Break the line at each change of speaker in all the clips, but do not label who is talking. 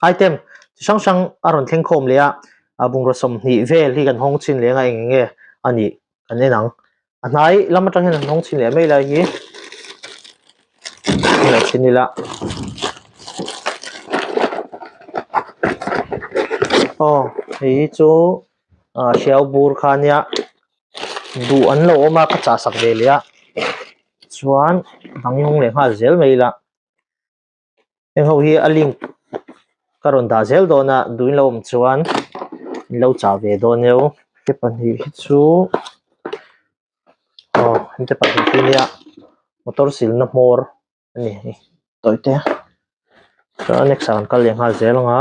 Item chi hrang hrang a rawn thleng khawm leh a, a bungraw 20 vel hi kan hawng chhin leh anga eng eng nge a nih kan en ang. A hnai lam atang hian an hawng chhin leh mai lai hi en lo chhin ila. Aw hei hi chu ah hriau bur kha ania duh an lo awm a ka chah sak ve leh a chuan dang i hawng leh nghal zel mai ila. Heng ho hi a link ka rawn dah zel dawn a duhin lo awm chuan in lo chah ve dawn eo te pahnih hi chu aw hengte pahnih hi nia motor silna hmawr a ni hei tawi te chuan next ah kan kal leh nghal zel ang a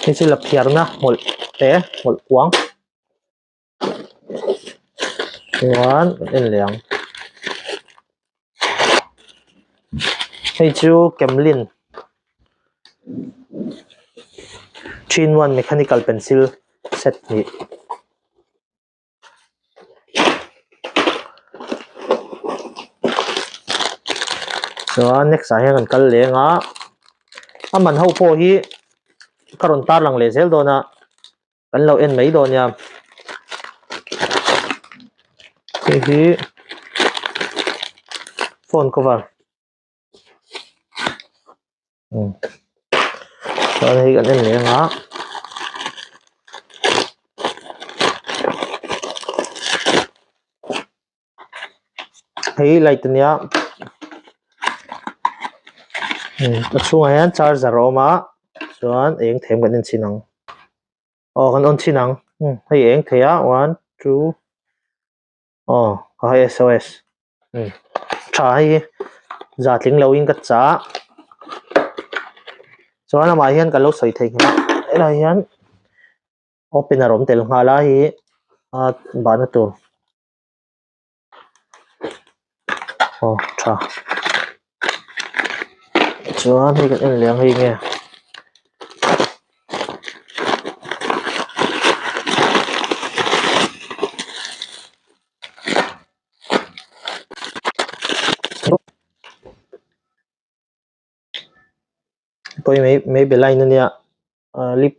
hei chu la phiarna hmawlh te hmawlh kuang. Chuan kan en leh ang hei chu Camlin 3 in 1 mechanical pencil set hnih chuan next ah hian kan kal leng a a man ho pawh hi ka rawn tarlang leh zel dawn a. Kan lo en mai dawn nia. Hei hi phone cover. Chuan hei kan en leh anga. Hei light ania. A chhungah hian charger a awm a chuan eng them kan en chhin ang. Aw kan on chhin ang hei eng thei a one two aw ka hai S_O_S tha hei hi za tling lo in ka chah chuan amah hian ka lo sawi thei nghal a helai hian opener a awm tel nghal a hei a bahna tur. Aw tha chuan hei kan en leh ang hei nge pawh hi Maybelline ania ah lip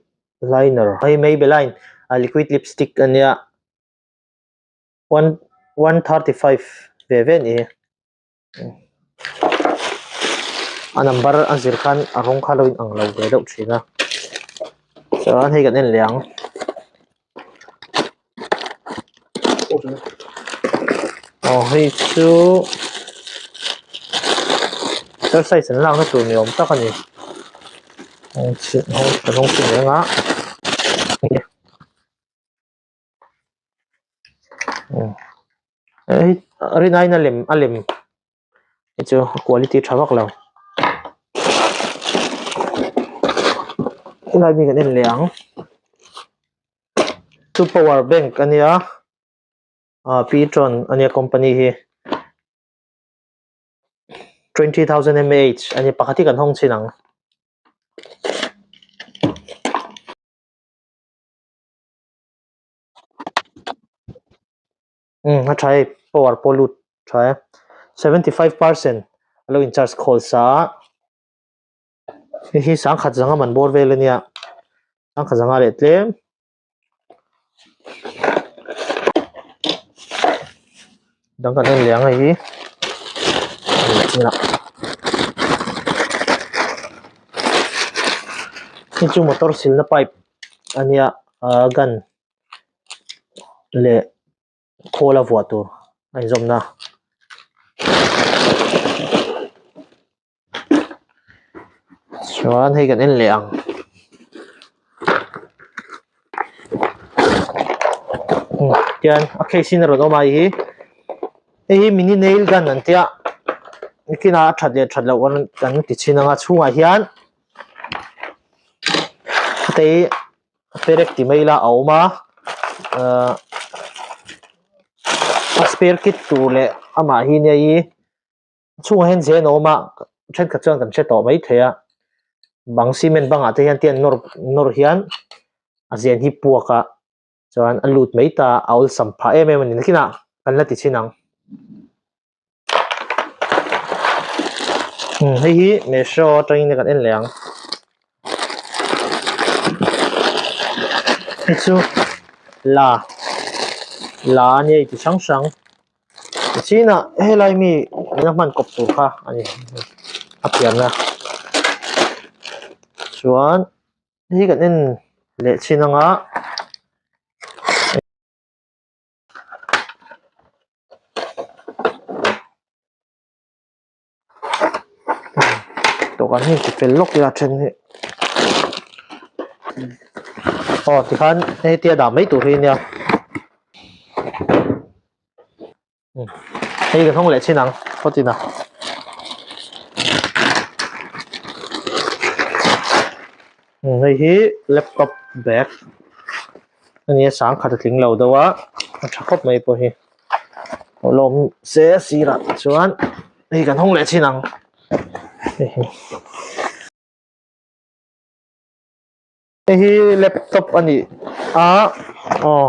liner hei Maybelline ah liquid lipstick ania. One one 35 ve ve ni a number a zir khan a rawng kha lo in ang lo ve deuh thin a chuan hei kan en leh ang aw hei chu exercise an lakna tur ni awm tak a ni rawng chhin reng a. Hei rin aiin a lem a lem hi chu a quality tha vak lo helai mi kan en leh ang chu power bank ania ah petron ania company hi 20000 mAh ania pakhat hi kan hawng chhin ang. Umm a tha hei power pawh lut tha e 75% a lo in charge khawl sa a hei hi sangkhat zanga man bawr vel ania sangkhat zanga leh tlem dang kan en leh ang hei hi. Hei chu motor silna pipe ania ah gun leh khawl a vuah tur a inzawmna chuan hei kan en leh ang tian a case in a rawn awm a hei hi hei hi mini nail gun an tia nikinah a that leh that loh kan ti chhin ang a chhungah hian heta hi perek ti mai ila a awm a ahh a spare kit tur leh amah hi nia hi a chhungah hian zen a awm a thenkhat chuan kan hre tawh mai thei a bang cement bangah te hian te an nawr nawr hian a zen hi puak a chuan a lut mai ta a awlsam phah em em a ni nakinah kan la ti chhin ang. Hei hi Meesho atangin kan en leh ang. Hei chu la la a nia ti hrang hrang chinah helai mi eng a hman kawp tur kha a ni a pianna chuan hei hi kan en leh chin anga. Dawhkan hi ti fel lawk ila then hi aw tikhan hetia dah mai tur hi ania hei ka hnawng leh chin ang phawt ina hei hi laptop bag ania sangkhat a tling lo deuh a a tha khawp mai pawh hi. Lawm se sirah chuan hei kan hawng leh chin ang hei hi laptop a ni a aw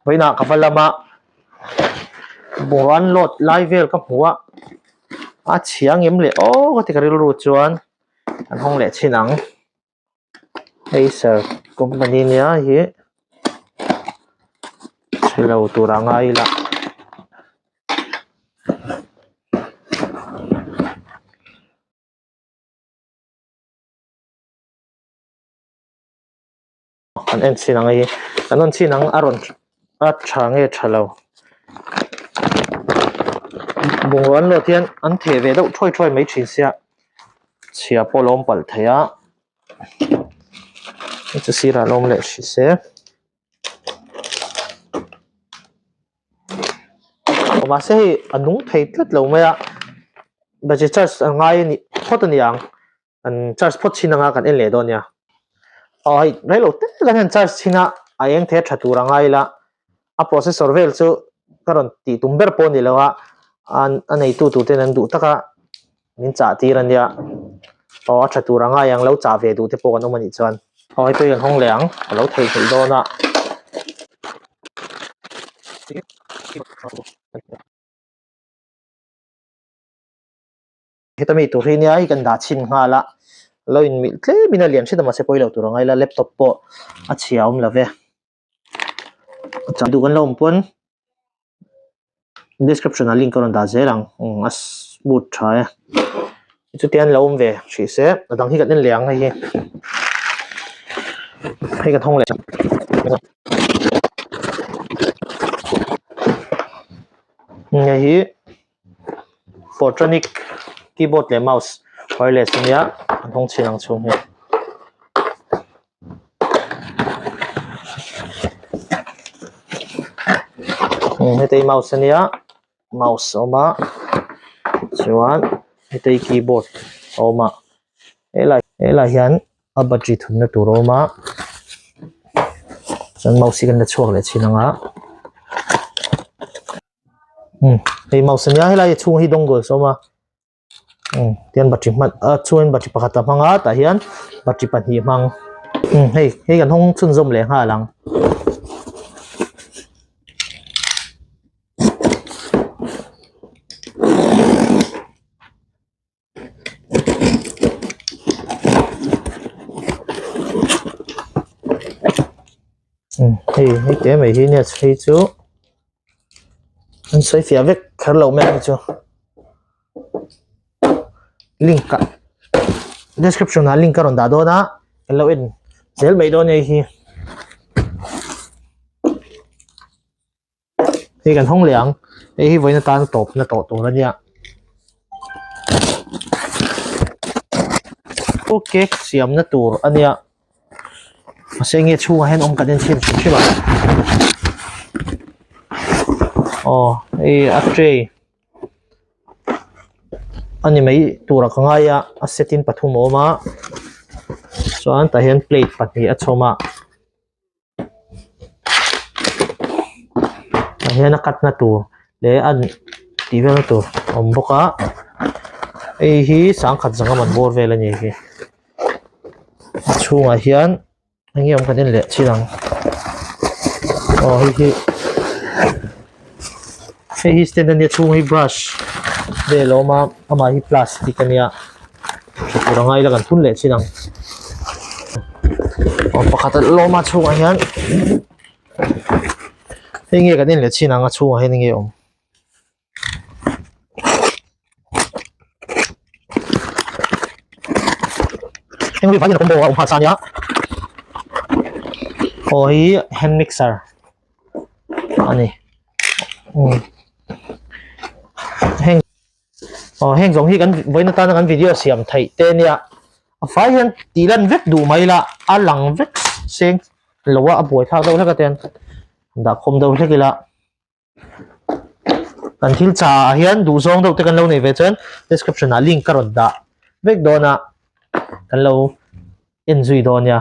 vawiinah ka va lam a bungrau an load lai vel ka hmu a a chhia ngem leh aw ka ti ka rilru chuan an hawng leh chin ang. Acer company nia hi chhelo tur a ngai ila an en chhin ang hei an en chhin ang a rawn a tha nge tha lo bungrau an lawt hian an theh ve deuh thuai thuai mai thin sia chhia pawh a lo awm palh thei a chu sirah a lo awm leh hrih se mahse hei a nung thei tlat lo mai a battery charge a ngai a nih phawt a ni ang. An charge phawt chhin anga kan en leh dawn nia. Aw hei rei lo te kan han charge chhin a, a eng thei a tha tur a ngai ila. A processor vel chu ka rawn tih tum ber pawh a ni lo a, a neitu tur ten an duh tak a, min chah tir a nia. Aw a tha tur a ngai ang lo chah ve duh te pawh kan awm a nih chuan. Aw hei pawh hi kan hawng leh ang, ka lo theihnghilh dawn a. Heta mi tur hi nia hei kan dah chhin nghal a lo in milh tlem in a lian hret a mahse pawi lo tur a ngai la laptop pawh a chhia awm lo ve duh kan lo awm pawn description ah link ka rawn dah zel ang umm a smooth tha e chutia an lo awm ve hrih se a dang hi kan en leh ang hei hi hei kan hawng leh hei hi. Portronic keyboard leh mouse wireless a nia a hnung chhin ang chhung hi. Heta hi mouse a nia mouse a awm a chuan heta hi keyboard a awm a helai helai hian a battery thunna tur a awm a chuan mouse hi kan la chhuak leh chhin ang a. Hei mouse ania helai chhung hi dongle a awm a tian battery hman a chhungin battery pakhat a hmang a tah hian battery pahnih hmang hei hei kan hawng chhunzawm leh nghal ang. Hei hei te mai hi nia chhei chu an sawi fiah vek kher lo mai ang chu link ah description ah link a rawn dah dawn a kan lo en zel mai dawn hei hi. Hei kan hawng leh ang hei hi vawiin atan tawp na tawh tur a nia aw cake siam na tur a nia mahse enge chhungah hian awm kan en chhin hrim hrim a aw hei a tray a ni mai tur ah ka ngai a a set in pathum a awm a chuan tah hian plate pahnih a chhawm a. Tah hian a cut na tur leh a tih vel na tur a awm bawk a hei hi sangkhat zanga man bawr vel a ni hi a chhungah hian eng nge awm kan en leh chhin ang aw hei hi hei hi stand a nia chhung hi brush. Vel a awm a amah hi plastic a nia tha tur a ngai ila kan thun leh chin ang aw pakhat a la awm a chhungah hian hei nge kan en leh chin ang a chhungah hian enge awm. Heng hi vai hian a combo a awm nghal sa a nia aw hi hand mixer a ni umm heng aw heng zawng hi kan vawiin atana kan video siam theih te a nia a fai hian tih lan vek duh mai ila a lang vek seng lo a a buaithlak deuh hlek a ten dah khawm deuh hlek ila. Kan thil cha ah hian duh zawng deuh te kan lo nei ve chuan description ah link ka rawn dah vek dawn a kan lo en zui dawn nia.